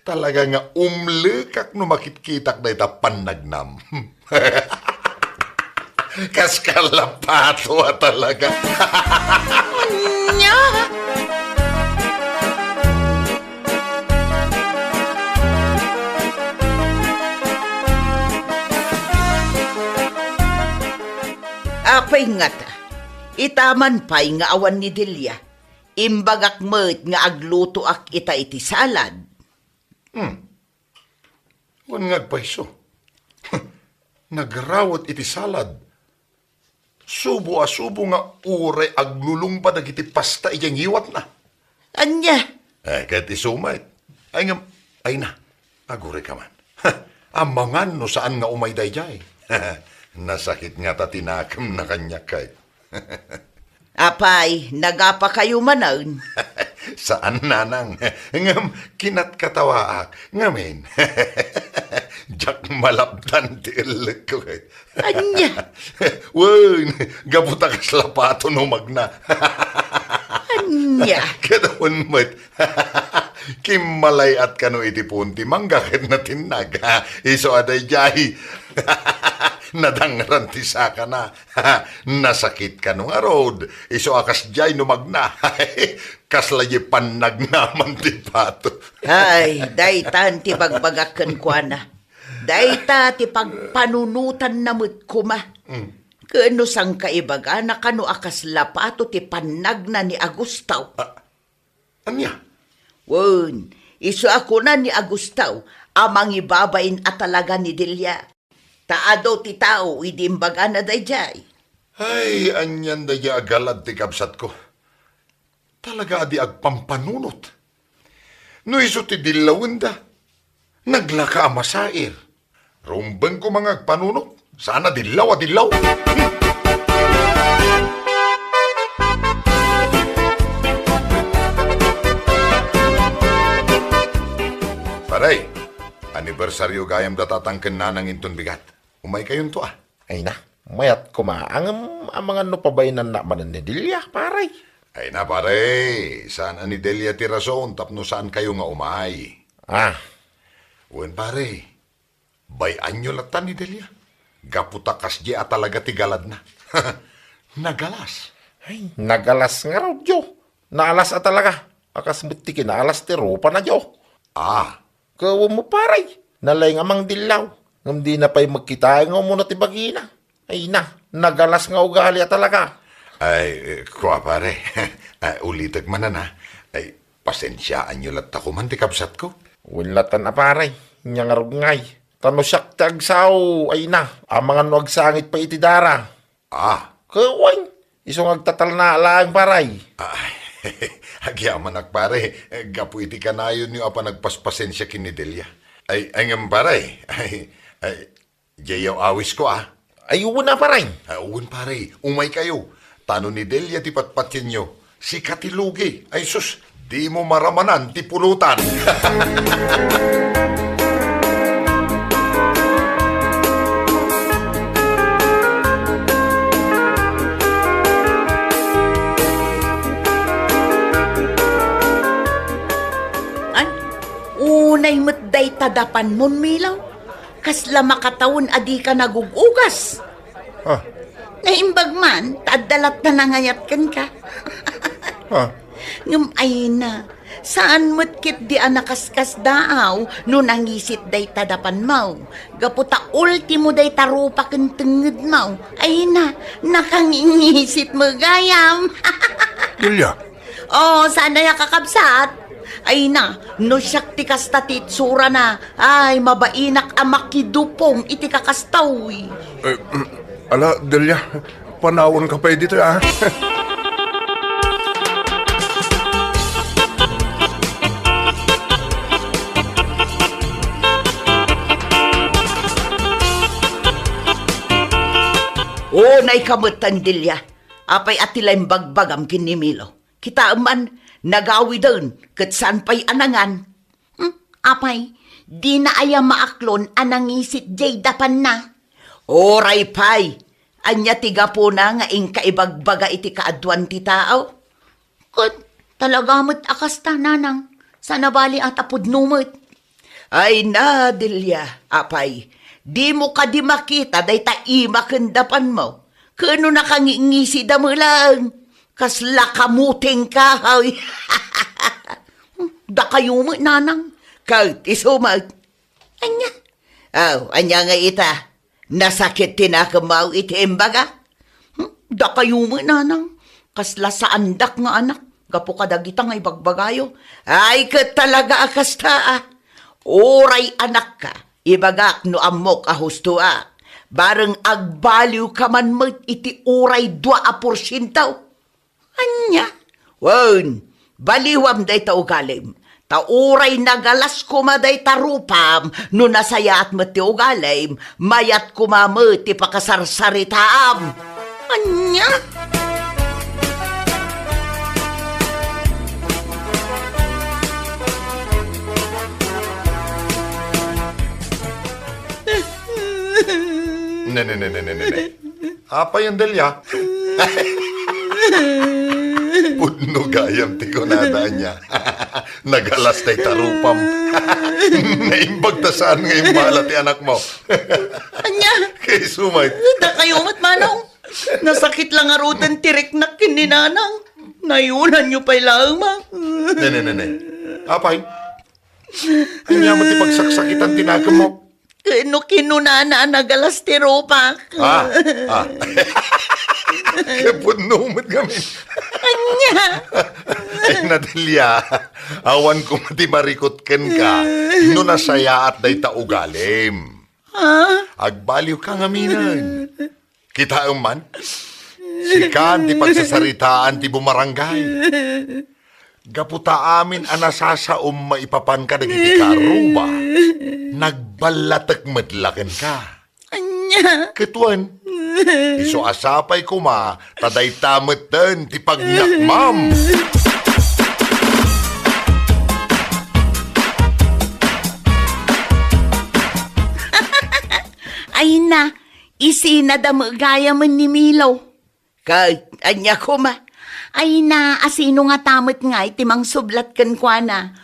Talaga nga umlekak no makitkitak dayta pannagnam. Kas kalapato a talaga. Nya? Apay ngata, ita man pay nga awan ni Delia, imbagak met nga aglutoak ita iti salad. Hmm. Wen nga agpayso. Nagrawet iti salad. Subo a subo nga uray aglulungba dagiti pasta idiay ngiwatna. Ania? Eh, ket isu met. Ay ngem, ay na, agurayka man. Amangan no saan nga umay daydiay. Nasakit ngata ti nakemna kaniak, kay. Apay, nagapakayo manen? Saan, nanang. Ngem, kinatkatawaak. Ngamin, diak malapdan ti ellekko, kay. Ania? Wen, gapu ta kasla pato no magna. Ania? Ket wen met, kimmalay-at kano iti puon ti mangga ket natinnag. Isu a daydiay. Nadangran ti sakana. Nasakit kano ngarud. Isu a kasdiay no magna. Kasla diay pannagnaman ti pato. Ay, daytan ti bagbagak kenkuana. Dayta ti pagpanunotanna met koma. Mm. Ken no sangkaibagana kano a kasla pato ti pannagna ni Agustaw. Ah, ania? Wen, isu a kuna ni Agustaw a mangibabain a talaga ni Delia. Ta adu ti tao idi imbagana daydiay. Ay, anian daydiay a galad ti kabsatko. Talaga a di agpampanunot. No isu ti dillawenda, naglaka a masair. Rumbeng koma nga agpanunot. Saan a dillaw a dillaw. Pare, anibersario gayam da tatang ken nanang inton bigat. Umaykayonto, a. Ay na, mayat koma. Ngem amangan no pabainannak manen ni Delia, pare. Ay na, pare, saan a ni Delia ti rason tapno saankayo nga umay. Ah. Wen, pare, bay-anyo latta ni Delia. Gapu ta kasdiay a talaga ti galadna. Nagalas. Ay, nagalas ngarud, jo. Naalas a talaga. A kas met ti kinaalas ti rupana, jo. Ah. Ket wen mo, pare, nalaing a mangdillaw. Ngem dina pay met kitaen nga umuna ti bagina. Ay na, nagalas nga ugali a talaga. Ay, eh, kua, pare. Ah, ulitek manen, a. Ay, pasensiaanyo latta koman ti kabsatko. Wen lattan a, pare. Nia ngarud ngay. Ta no siak ti agsao, ay na, amangan no agsangit pay iti dara. Ah. Ket wen, isu nga agtatalna laeng, pare. Ah, agyamanak, pare. Gapu iti kanayonyo a panagpaspasensia ken ni Delia. Ay, ay ngem, pare. Ay, ay, diay awisko, a. Ay, wen a, pare. Ah, wen, pare. Umaykayo. Ta no ni Delia ti patpatienyo, sika ti lugi. Ay sus, dimo maramanan ti pulutan. Ay, unay met dayta dapanmon, Milo. Kasla makatawen a dika nagug-ugas. Ah. Naimbag man, ta adda latta nangayat kenka. Ah. Ngem ay na, saan met ketdi a nakaskasdaaw no nangisit dayta dapanmo. Gapu ta ultimo dayta rupa ken tengngedmo. Ay na, nakangingisit met gayam. Julia, Oh, saan aya, kakabsat? Ay na, no siak ti kasta ti itsurana, ay, mabainak a makidupong iti kakastoy. Eh, mm, ala, Delia, panawanka pay ditoy, a. Oh, naikametan, Delia. Apay a ti la imbagbagam ken ni Milo? Kitaem man, nagawiden ket saan pay a nangan. Hmm, apay, dina aya maaklon a nangisit diay dapanna? Uray pay, Ania ti gapuna nga inka ibagbaga iti kaaduan ti tao? Ket talaga met a kasta, nanang. Saan a bali a ta pudno met. Ay na, Delia, apay, dimo kadi makita dayta ima ken dapanmo? Ket no nakangingisi da met laeng, kasla kamutengka, hay. Dakayo met, nanang. Ket isu met. Ania? Aw, ania nga ita? Nasakit ti nakemmo iti imbaga? Hmm? Dakayo met, nanang. Kasla saandak nga anak. Gapu kadagita nga ibagbagayo. Ay, ket talaga a kasta, a. Uray anakka, ibagak no ammok a husto, a. Bareng agbaliwka man met iti uray dua a porsiento. Ania? Wen, baliwam dayta ugalim. Ta uray nagalas koma dayta rupam, no nasayaat met ti ugalim, mayat koma met ti pakasarsaritaam. Ania? Ne, ne, ne, ne, ne, ne, ne. Apay, Delia? Pudno gayam ti kunada, ania? Nagalas dayta rupam. Naimbag ta saan nga imbala ti anakmo. Ania? Kay sumay. Dakayo met, manong. Nasakit la ngaruden ti riknak ken ni nanang. Nayunanyo pay laeng, ma. Ne, ne, ne, ne. Apay? Ania met ti pagsaksakitan ti nakemmo? Ket no kinunana a nagalas ti rupak. Ah, ah. Ket pudno met ngamin. Ania? Ay, Delia, awan koma ti marikut kenka no nasayaat dayta ugalim. Ah? Agbaliwka ngaminen. Kitaem man, sikan ti pagsasaritaan ti bumarangay. Gapu ta amin a nasasaom maipapan kadagiti karuba, nagballatek met la kenka. Ania? Ket wen, isu a sapay koma ta dayta metten ti pagnakmam. Ay na, isinada met gayamen ni Milo. Ket ania koma? Ay na, asino ngata met ngay ti mangsublat kenkuana?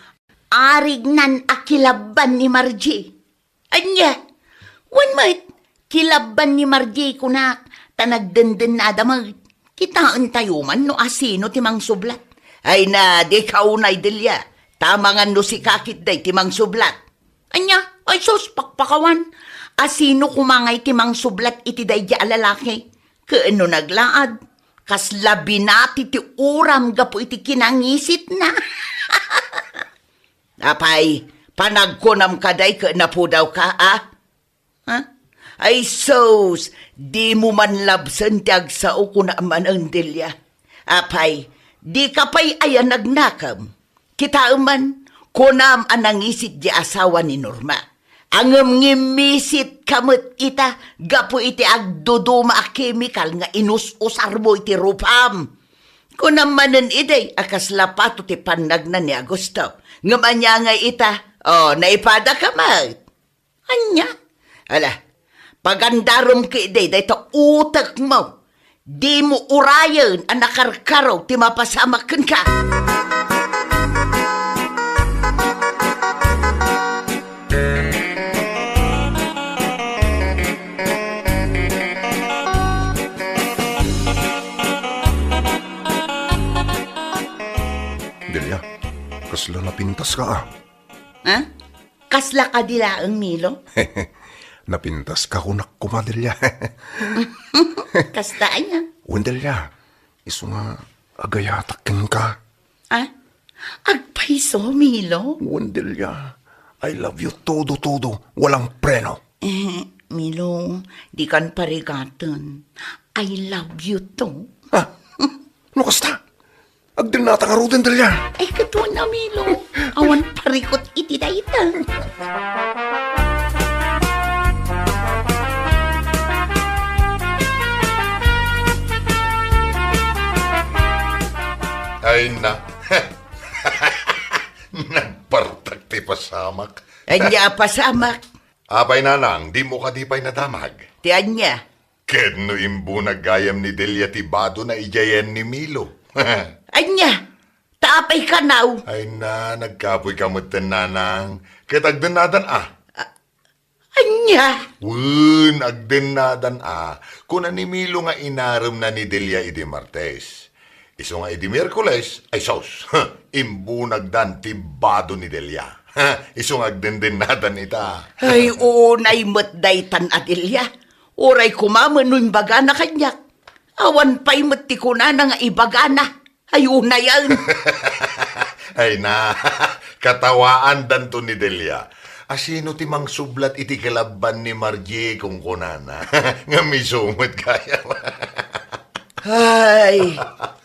Arignan a kilabban ni Margie. Ania? Wen met, kilabban ni Margie kunak, ta nagdendennada met. Kitaentayo man no asino ti mangsublat. Ay na, dika unay, Delia. Ta amangan no sika ketdi ti mangsublat. Ania? Ay sus, pakpakawan. Asino koma ngay ti mangsublat iti daydi a lalaki? Ket no naglaad, kasla binati ti uram gapu iti kinangisitna. Apay, panagkunam kadi ket napudawka, a? Ha? Ay sus, dimo man labsen ti agsao, kuna manen, Delia. Apay, dika pay aya nagnakem? Kitaem man, kunam a nangisit di asawa ni Norma. Ngem ngimmisit ka met ita gapu iti agduduma a kemikal nga inus-usarmo iti rupam. Kunam manen idi a kasla pato ti pannagna ni Augusto. Ngem ania ngay ita? O, naipada ka met. Ania? Ala, pagandarem ketdi dayta utekmo. Dimo urayen a nakarkaro ti mapasamak kenka. Delia, kasla napintaska, a. Ha? Kasla kadi laeng, Milo? Napintaska kunak koma, Delia. Kasta aya? Wen, Delia, isu nga agayatak kenka. Ah? Agpayso, Milo? Wen, Delia, I love you todo, todo, walang preno. Eh, Milo, dikan parigaten. I love you too. Ah? No kasta? Agdennata ngaruden, Delia. Ay, katuan a, Milo. Awan parikut iti dayta. Ay na. Nagpartak ti pasamak. Ania a pasamak? Apay, nanang, dimo kadi pay nadamag? Ti ania? Ket no imbunag gayam ni Delia ti badona idiayen ni Milo. Ania? Ta apay kanaw? Ay na, nagkapoyka metten, nanang. Ket agdennadan a. Ania? Wen, agdennadan a. Kuna ni Milo nga inaremna ni Delia idi Martes. Isu nga idi Miyerkules, ay sus, imbunagdan ti bado ni Delia. Isu nga agdendennadan ita. Ay, unay met daytan a Delia. Uray koma met no imbagana kaniak. Awan pay met ti kunana nga ibagana. Ay, unayen. Ay na, katawaandanto ni Delia. Asino ti mangsublat iti kilabban ni Margie, kunkunana. Ngem isu met gayam. Ay,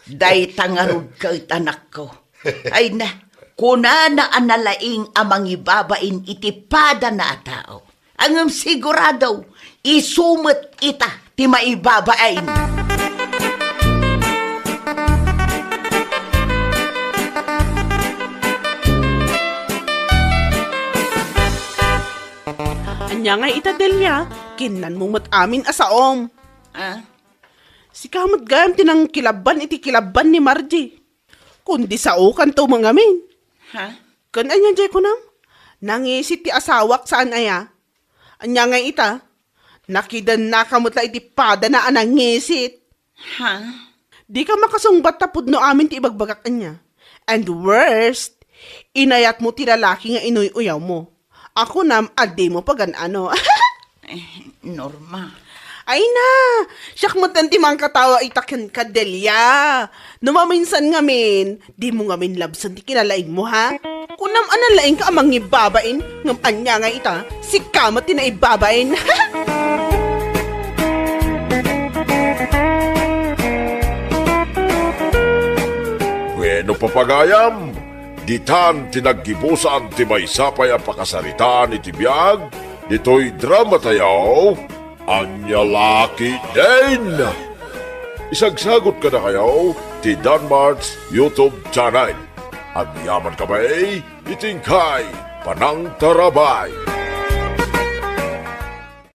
dayta ngarud ket anakko. Ay na, kunana a nalaing a mangibabain iti padana a tao. Ngem sigurado, isu met ita ti maibabain. Ania ngay ita, Delia? Kinnanmo met amin a saom. Ah? Sika met gayam ti nangkilabban iti kilabban ni Margie. Kundi saokanto met ngamin. Ha? Ken ania diay kunam? Nangisit ti asawak saan aya? Ania ngay ita? Nakidennaka met la iti padana a nangisit. Ha? Dika makasungbat ta pudno amin ti ibagbagak ania. And worst, inayatmo ti lalaki nga inuy-uyawmo. A kunam a dimo pagan-ano. Eh, Norma. Ay na, siak met ti mangkatawa ita kenka, Delia. No maminsan ngamin, dimo ngamin labsen ti kinalaingmo, ha? Kunam a nalaingka a mangibabain, ngem ania ngay ita, sika met ti naibabain. Wenno, papagayam, ditan ti naggibusan ti maysa pay a pakasaritaan iti biag ditoy dramatayo, Ania La Ketdin. Isagsagut kadakayo ti Danmart's YouTube channel. Agyaman kami iti inkay panangtarabay.